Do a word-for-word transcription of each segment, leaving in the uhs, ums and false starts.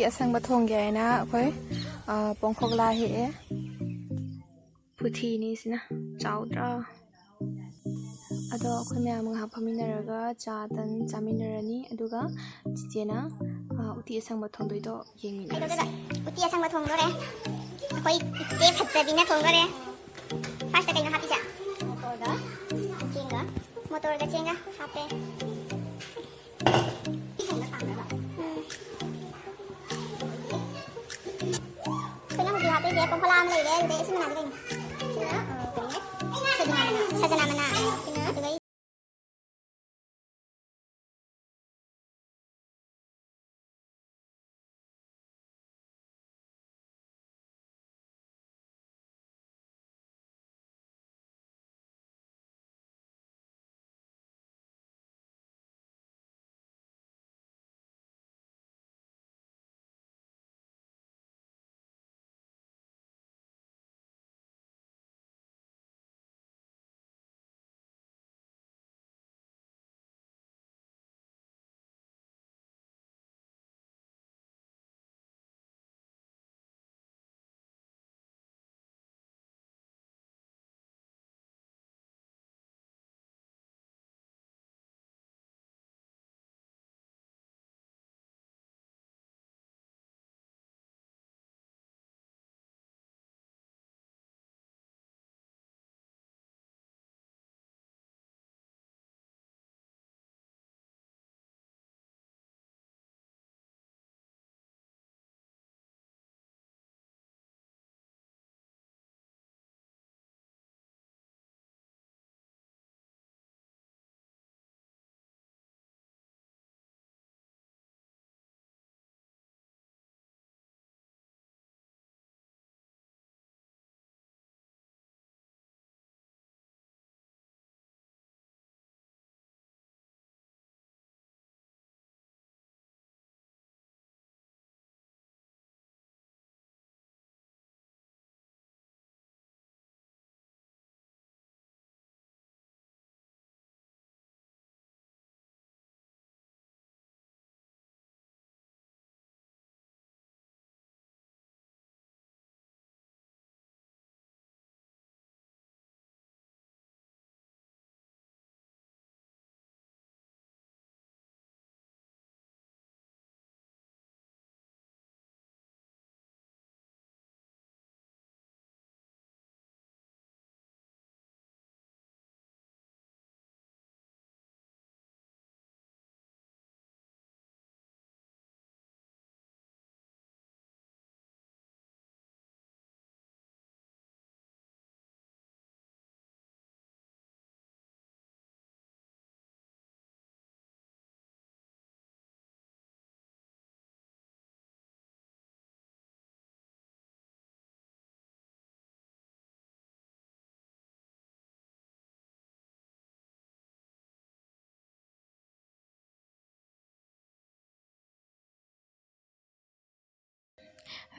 ꯑꯁꯪꯕ ꯊꯣꯡꯒꯦ ꯍꯥꯏꯅ ꯑꯩꯈꯣꯏ, ꯑ, ꯄꯣꯡꯈꯣꯛꯂꯥ ꯍꯦꯛꯑꯦ꯫ ꯄꯨꯊꯤꯅꯤ ꯁꯤꯅ, ꯆꯥꯎꯗ꯭ꯔꯥ? ꯑꯗꯣ ꯑꯩꯈꯣꯏ ꯃꯌꯥꯝ ꯉꯥꯏꯍꯥꯛ ꯐꯝꯃꯤꯟꯅꯔꯒ ꯆꯥ ꯇꯟ ꯆꯥꯃꯤꯟꯅꯔꯅꯤ꯫ ꯑꯗꯨꯒ ꯆꯤꯆꯦꯅ, ꯑ, ꯎꯇꯤ ꯑꯁꯪꯕ ꯊꯣꯡꯗꯣꯏꯗꯣ ꯌꯦꯡꯃꯤꯟꯅꯔꯁꯤ꯫ ꯀꯩꯗꯧꯗꯣꯏꯕ? ꯎꯇꯤ ꯑꯁꯪꯕ ꯊꯣꯡꯗꯣꯔꯦ꯫ ꯑꯩꯈꯣꯏ ꯏꯆꯦ ꯐꯖꯕꯤꯅ ꯊꯣꯡꯗꯣꯔꯦ꯫ ꯐꯥꯔꯁꯇ ꯀꯩꯅꯣ ꯍꯥꯞꯄꯤꯁꯦ? ꯃꯣꯇꯣꯔꯒ ꯆꯦꯡꯒ꯫ ꯃꯣꯇꯣꯔꯒ ꯆꯦꯡꯒ ꯍꯥꯞꯄꯦ꯫ ꯎꯝ꯫ ꯑꯩꯈꯣꯏꯅ ꯍꯧꯖꯤꯛ ꯍꯥꯞꯇꯣꯏꯁꯦ ꯄꯣꯡꯈꯣꯂꯥ ꯑꯃ ꯂꯩꯔꯦ, ꯑꯗꯨꯗꯩ ꯑꯁꯤ ꯃꯅꯥꯗꯤ ꯀꯩꯅꯣ? ꯁꯤꯅ, ꯑ, ꯀꯩꯅꯣ? ꯁꯖꯅꯥ ꯃꯅꯥ꯫ ꯁꯖꯅꯥ ꯃꯅꯥ꯫ ꯑꯗꯨꯒ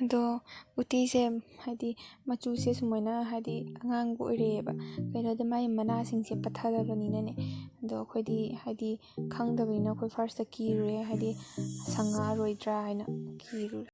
ꯑꯗꯣ ꯎꯇꯤꯁꯦ ꯍꯥꯏꯗꯤ ꯃꯆꯨꯁꯦ ꯁꯨꯃꯥꯏꯅ ꯍꯥꯏꯗꯤ ꯑꯉꯥꯡꯕ ꯑꯣꯏꯔꯛꯑꯦꯕ꯫ ꯀꯩꯅꯣꯗ ꯃꯥꯒꯤ ꯃꯅꯥꯁꯤꯡꯁꯦ ꯄꯠꯊꯗꯕꯅꯤꯅꯅꯦ꯫ ꯑꯗꯣ ꯑꯩꯈꯣꯏꯗꯤ ꯍꯥꯏꯗꯤ ꯈꯪꯗꯕꯅꯤꯅ ꯑꯩꯈꯣꯏ ꯐꯥꯔꯁꯇ ꯀꯤꯔꯨꯔꯦ, ꯍꯥꯏꯗꯤ ꯁꯪꯉꯛꯑꯔꯣꯏꯗ꯭ꯔꯥ ꯍꯥꯏꯅ ꯀꯤꯔꯨꯔꯦ꯫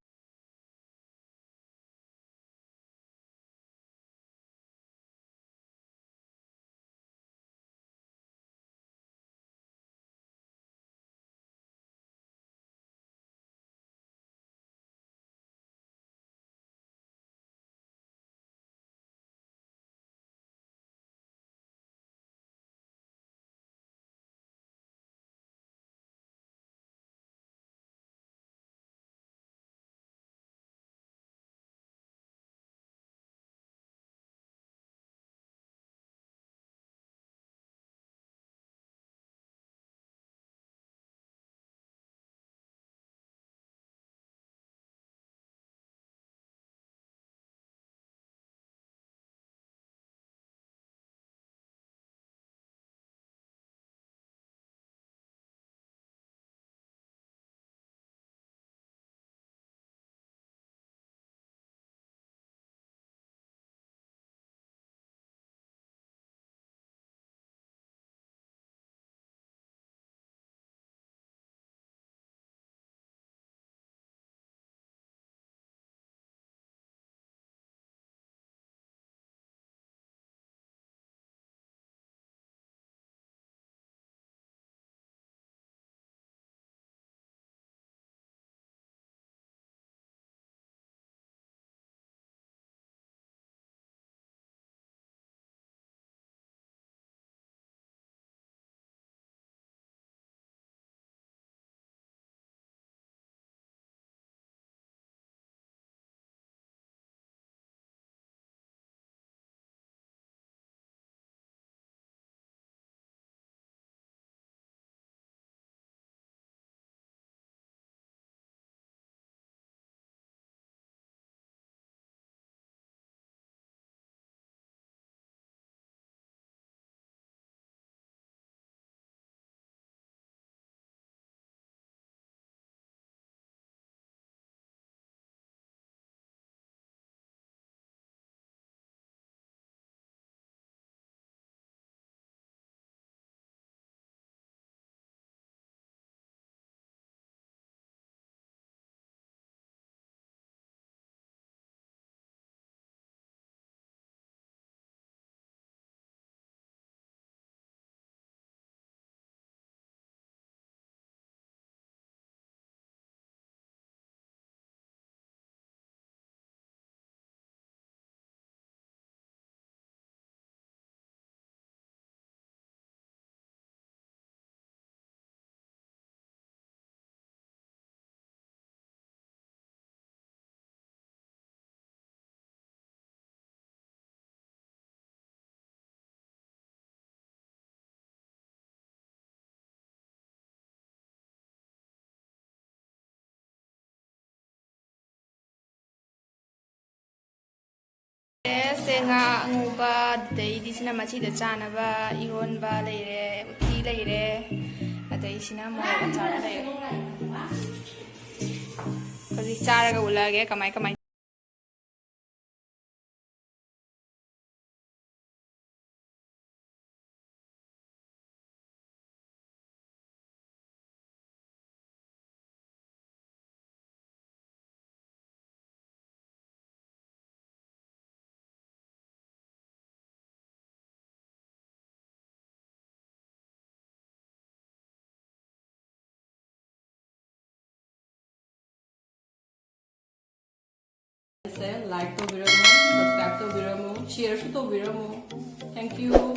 ꯉꯥ ꯑꯉꯧꯕ, ꯑꯗꯩꯗꯤ ꯁꯤꯅ ꯃꯆꯤꯗ ꯆꯥꯅꯕ ꯏꯔꯣꯟꯕ ꯂꯩꯔꯦ, ꯎꯇꯤ ꯂꯩꯔꯦ, ꯑꯗꯩ ꯁꯤꯅ ꯃꯣꯔꯣꯛ ꯑꯆꯥꯔ ꯂꯩꯔꯦ꯫ ꯍꯧꯖꯤꯛ ꯆꯥꯔꯒ ꯎꯠꯂꯛꯑꯒꯦ ꯀꯃꯥꯏ ꯀꯃꯥꯏ꯫ ꯁꯦ ꯂꯥꯏꯛ ꯇꯧꯕꯤꯔꯝꯃꯨ, ꯁꯕꯁꯀ꯭ꯔꯥꯏꯕ ꯇꯧꯕꯤꯔꯝꯃꯨ, ꯁꯤꯌꯔꯁꯨ ꯇꯧꯕꯤꯔꯝꯃꯨ꯫ Thank you.